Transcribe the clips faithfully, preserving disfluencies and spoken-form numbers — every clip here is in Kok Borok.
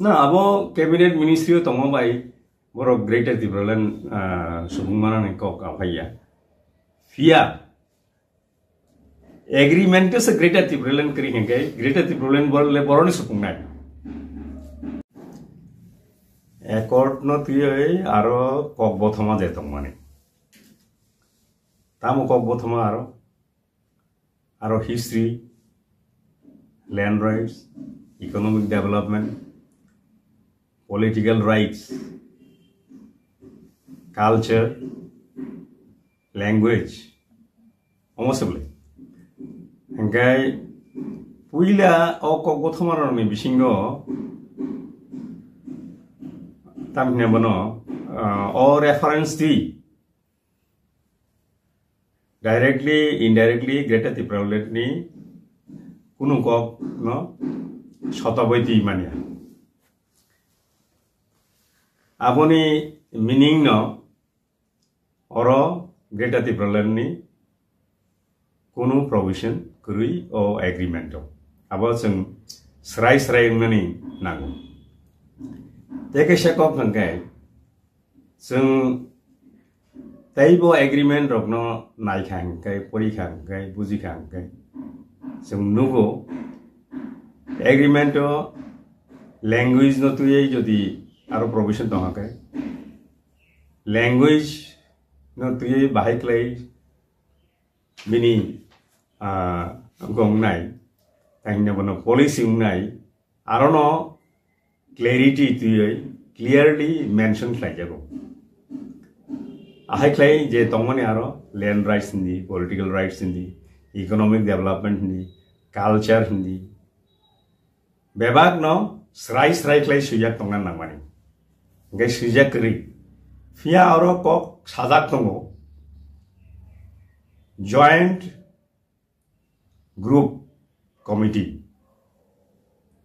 Na, abo cabinet ministry o tongma bai borok Greater Tipraland, ah, subung manani kok aphaiya. Phiya agreement se Greater Tipraland kri hingke Greater Tipraland bor-, le boroni supungnai. Accord no tiyoi aro kok bothoma je tongmani. Tamo kok bothoma aro, aro history, land rights, economic development, political rights, culture, language, omo se bwle. Hingke puila o kok bothoma rokni bisingo tamni bono, ah, o reference di directly, indirectly Greater Tipraland ni kunu kok no sotaboi twi manya. Aboni meaning no oro Greater Tipraland ni kunu provision kwrwi o agreement o. Abo chwng srai srai wngnani nango. Tei kaisa kok hwnkhe chwng teibo agreement rokno naikha hwnkhe, porikha hwnkhe, bujikha hwnkhe chwng nugo agreement o language no twiwi jodi aro provision tongkha khe language no twiwi bahai khlai bini, ah, gongnai, tahina bono policy wngnai, arono clarity twiwi clearly mention khlaijago. Ahai khlai je tongmani aro land rights hindi, political rights hindi, economic development hindi, culture hindi, bebak no srai srai khlai swijak tongna nangmani. Hingke swijak kwrwi. Phiya oro kok sajak tongo. Joint Group Committee.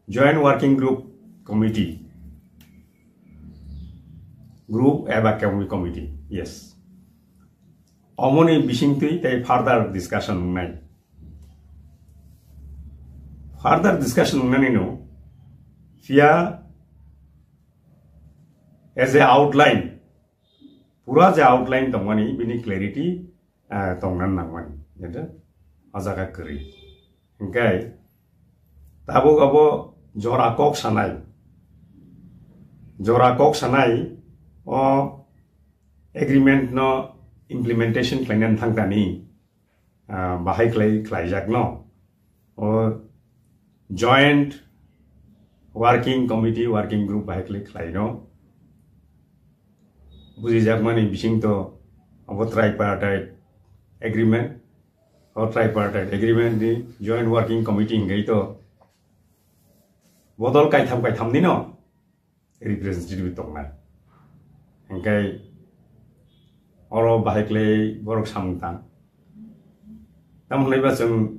Joint Working Group Committee. Group eba Committee. Yes. Omoni bisingtwi tei further discussion wngnai. Further discussion wngnani no phiya as a outline, pura je outline tongmani bini clarity, ah, tongna nangmani. Jete o jaga kwrwi. Hingke tabuk abo jora kok sanai. Jora kok sanai o agreement no implementation khlainani thangtani, ah, bahai khlai khlaijakno o joint working committee, working group bahai khlai khlaino bujijakmani bisingto abo tripartite agreement, o tripartite agreement ni joint working committee hingkai to bodol kaitham kaitham nino representative tongnai. Hingkai oro bahai khlai borok samung tang. Tamo hwnwi ba chwng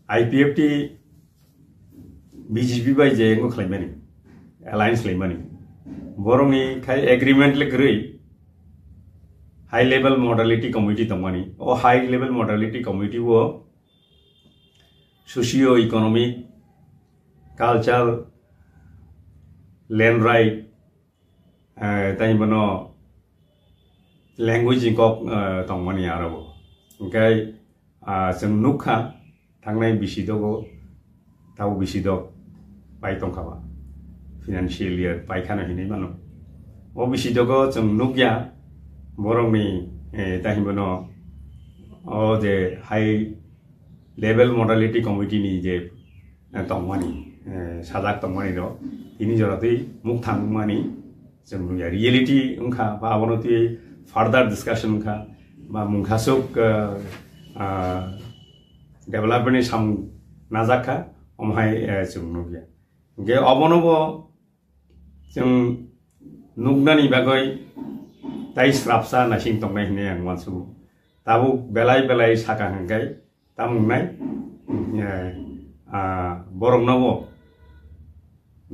I P F T B J P bai je wngkha khlaimani, alliance khlaimani. Borokni khai agreement le kwrwi high level modality committee tongmani. O high level modality committee o socio-economic, culture, land right, eh, tei bono language ni kok, eh, tongmani aro bo. Hingke, ah, chwng nukha thangnai bisi dogo, tabo bisi dok pai tongkha ba. Financial year pai khano hinwi mano. O bisi dogo chwng nukya borokni, eh, tei bono o je high level modality committee ni je, eh, tongmani, eh, sajak tongmani rok tini jora twi mukthang wngmani chwng nukya. Reality wngkha ba abono twi further discussion wngkha ba mungkhasuk, eh, ah, development ni samung najak kha, omo hai, eh, chwng nukya. Hingke obono bo chwng nuknani bagwi tai srapsa naising tongnai hinwi ang uansugo. Tabuk belai belai saka hingkai tamo wngnai, eh, ah, borokno bo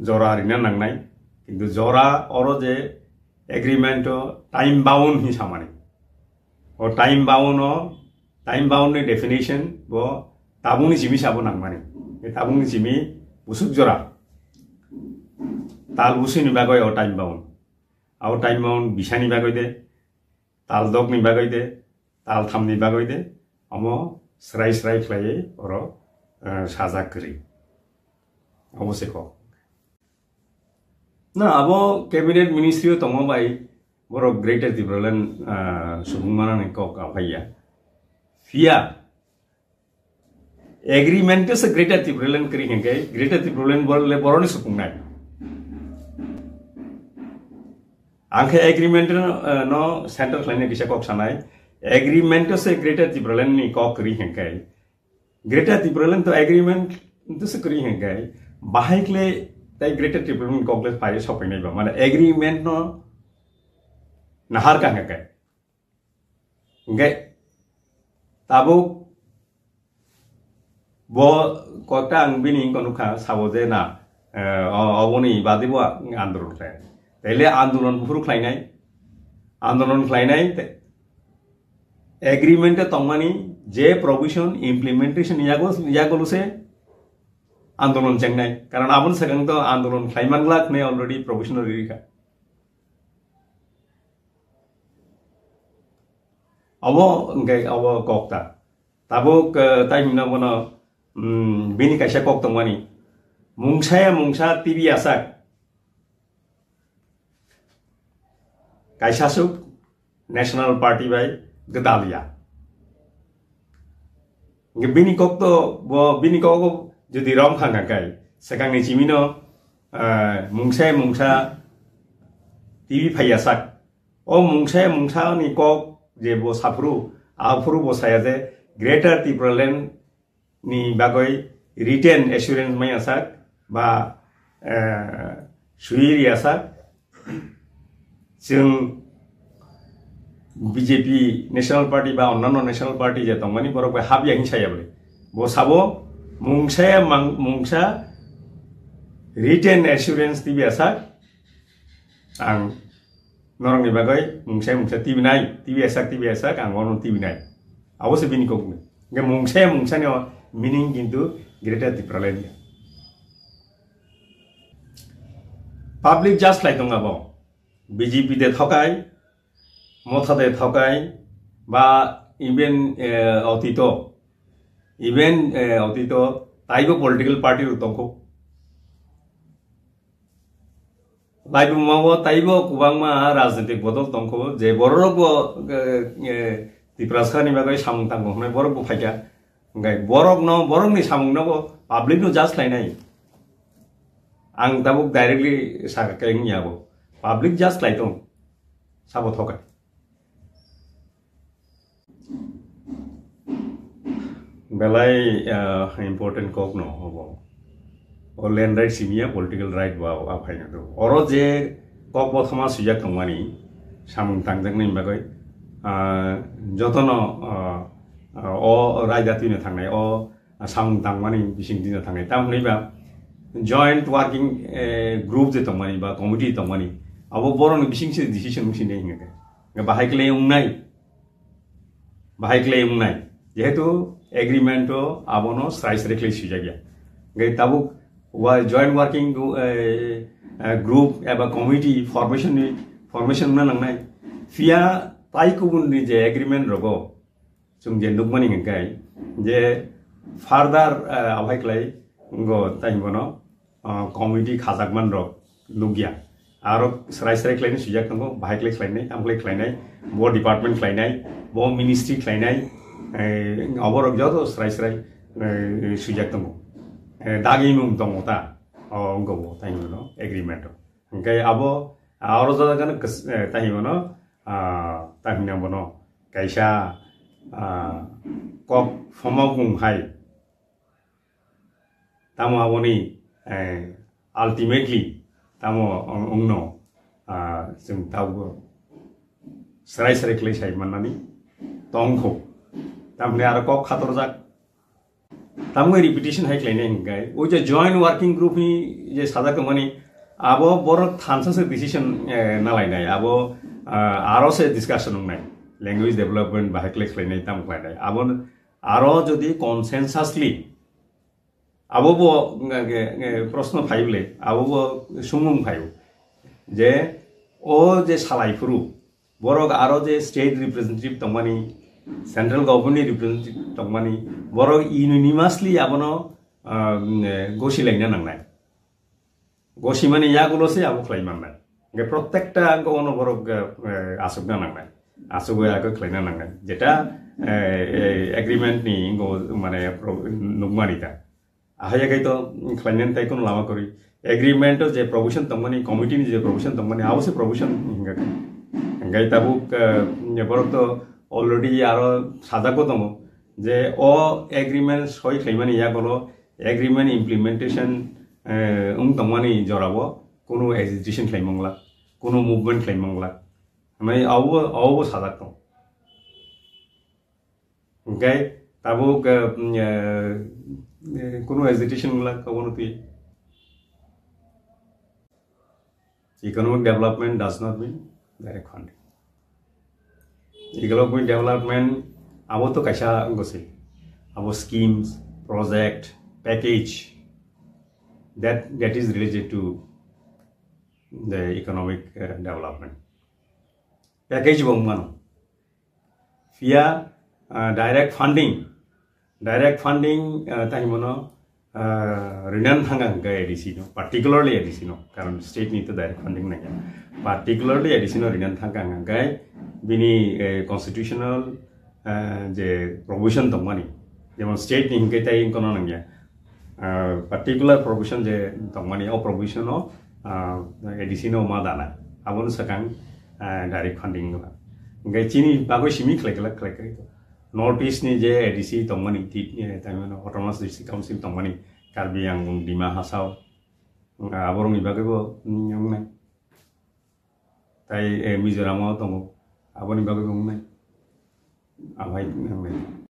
jora rina nangnai. Kintu jora oro je agreement o time bound hinwi samani. O time bound o, time bound ni definition bo tabukni simi sabo nangmani. E tabukni simi Usuk jora tal usini bagwi o time bound. Abo time bound bisani bagwi de, tal dokni bagwi de, tal thamni bagwi de, omo srai srai khlaiwi oro, eh, sajak kwrwi. Obo se kok. Na, abo cabinet ministry o tongma bai borok Greater Tipraland, ah, subung manani kok aphaiya. Phiya agreement se Greater Tipraland kwrwi hinkhe, Greater Tipraland bor-, le boroni supungnai. Angkhe agreement no, ah, no center khlaina kisa kok sanai. Agreement se Greater Tipraland ni kok kwrwi hinkhe, Greater Tipraland to agreement to se kwrwi hinkhe, bahai kle tai Greater Tipraland kok le phai sokphainai ba, mane agreement no nahar ka hinkhe. Hinkhe tabuk bo kokta ang bini wngkha nukha sabo je na, eh, o-, oboni badi bo ang andolon khlai. Taile andolon buphuru khlainai, andolon khlainai te-, agreement o tongmani je provision implementation yago, yagolo se andolon chengnai. Karon aboni swkang to andolon khlaiman glak ne already provision o rikha. Abo hwnkhe abo kokta. Tabuk, eh, tai hwnna bono, mm, bini kaisa kok tongmani. Mungsa ya mungsa T V asak. Kaisa suk National Party bai gwdal ya. Hwnkhe bini kok to, bo bini kok jodi rom kha hwnkha khe, swkangni chimino, eh, mungsa ya mungsa T V phaiya sak. O mungsa ya mungsa ni kok je bo saphuru, aphuru bo saya je Greater Tipraland ni bagwi written assurance maya sak ba, eh, sui riya sak. Chwng B J P National Party ba onnanno National Party je tongmani borok bai hapya hin saya bwle. Bo sabo mungsa ya mang-, mungsa written assurance tibi asak ang norokni bagwi mungsa ya mungsa tibi nai, tibi asak, tibi asak ang ono tibi nai. Abo se bini kokni. Hwnkhe mungsa ya mungsa ni o meaning kintu Greater Tipraland ya. Public just lai tong abo. B J P de thokai, Motha de thokai, ba even, eh, otito, even, eh, otito taibo political party rok tongkho. Laibuma o taibo kwbangma rajnitik bodol tongkho, je borok bo, eh, eh, Tiprasa ni bagwi samung tangkho hwnwi borok bo phaikha. Hwnkhe borok no, borok ni samung no bo public no judge khlainai. Ang tabuk directly sakha khe wngya bo. Public judge khlai tong. Sabo thokai. Belai, ah, important kok no obo. O land right simiya political right bo abo, abo haino do. Oro je kok bothoma swijak tongmani, samung tangjaknai bagwi, ah, jotono, ah, ah, o raida twino thangnai, o samung tangmani bising twino thangnai. Tamoni ba joint working, eh, group je tongmani ba committee tongmani, abo borokni bising se decision wngsinai hinga khe. Bahai khlai wngnai. Bahai khlai wngnai. Jehetu agreement o abono srai srai khlai swijak ya. Hwnkhe tabuk wa joint working gru-, eh, eh, group eba committee formation ni, formation wngna nangnai. Phiya tai kubun ni je agreement rogo chwng je nukmani hwnkhe je further, eh, abhai khlai ngo tai bono ah, committee khajakman rok nukya. Aro srai srai khlaino swijak tongo, bahai khlai khlainai, tamo khlai khlainai, bo department khlainai, bo ministry khlainai, eh, oborok joto srai srai, eh, swijak tongo. Eh, dagimung tongo ta, o wngkha bo tai hwnwi no agreement o. Hwnkhe abo, ah, oro joto gano kis-, eh, tai hwnwi no, ah, tai hwnwi bono kaisa, ah, kok phomokmung hai. Tamo aboni, eh, ultimately tamo ong-, ongno, ah, chwng tabuk srai srai khlai sai mannani tongkho. Tamni aro kok khatorjak. Tamni repetition hai khlainai hwnkhe, o je joint working group ni je sajak tongmani, abo borok thansa se decision, eh, nalainai, abo, ah, aro se discussion wngnai. Language development bahai khlai khlainai, tamo khlainai. Abo aro jodi consensusly Abo bo, nge, nge, nge, proshno phai bole, abo bo sumung phai o. Je, o je salai phuru, borok aro je state representative tongmani, central government ni representative tongmani, borok unanimously abono, ah, nge, gosi laina nangnai. Gosimani yagulo se abo khlai mannai. Hingke protekta hingke ono borok, eh, aswkna nangnai. Aswk bai abo khlaina nangnai. Jeta, eh, eh, agreement ni hingke mane pro-, nukmani ta. Ahaya kai to khlainani tai kono lama kwrwi. Agreement o je provision tongmani, committee ni je provision tongmani, abo se provision hingke. Hingke tabuk, eh, borok to already aro sajagbo tongo. Je o agreement soi khlaimani yagulo agreement implementation, eh, wng tongmani jorao kunu hesitation khlai manglak, kunu movement khlai manglak. Hwnwi abo, abo sajak tong. Hingke tabuk, eh, mm, eh, eh, kunu hesitation wngla, obono twi. Economic development does not mean direct funding. Economic development abo to kaisa wngwi se. Abo schemes, project, package that, that is related to the economic, uh, development. Package bo wngmano. Phiya, ah, direct funding, direct funding, ah, tei hwnmano, ah, rinani thangkha hwnkhe A D C no, particularly A D C no, karon state ni to direct funding nangya, particularly A D C no rinani thangkha hwnkhe bini, eh, constitutional, ah, je provision tongmani, jemon state ni hwnkhe tei wngkha no nangya, ah, particular provision je tongmani, o provision o, ah, A D C no ma dana, abono swkang, ah, direct funding wngkha. Hingke chini bagwi simi khlai khlai khlai khlai. North East ni je A D C tongmani, ti, eh, tamo Autonomous District Council tongmani, Karbi Anglong, Dima Hasao, ah, aborokni bagwi bo, mm, wngnai. Tai, eh, Mizoram o tongo, aboni bagwi bo wngnai. Abohai wngnai.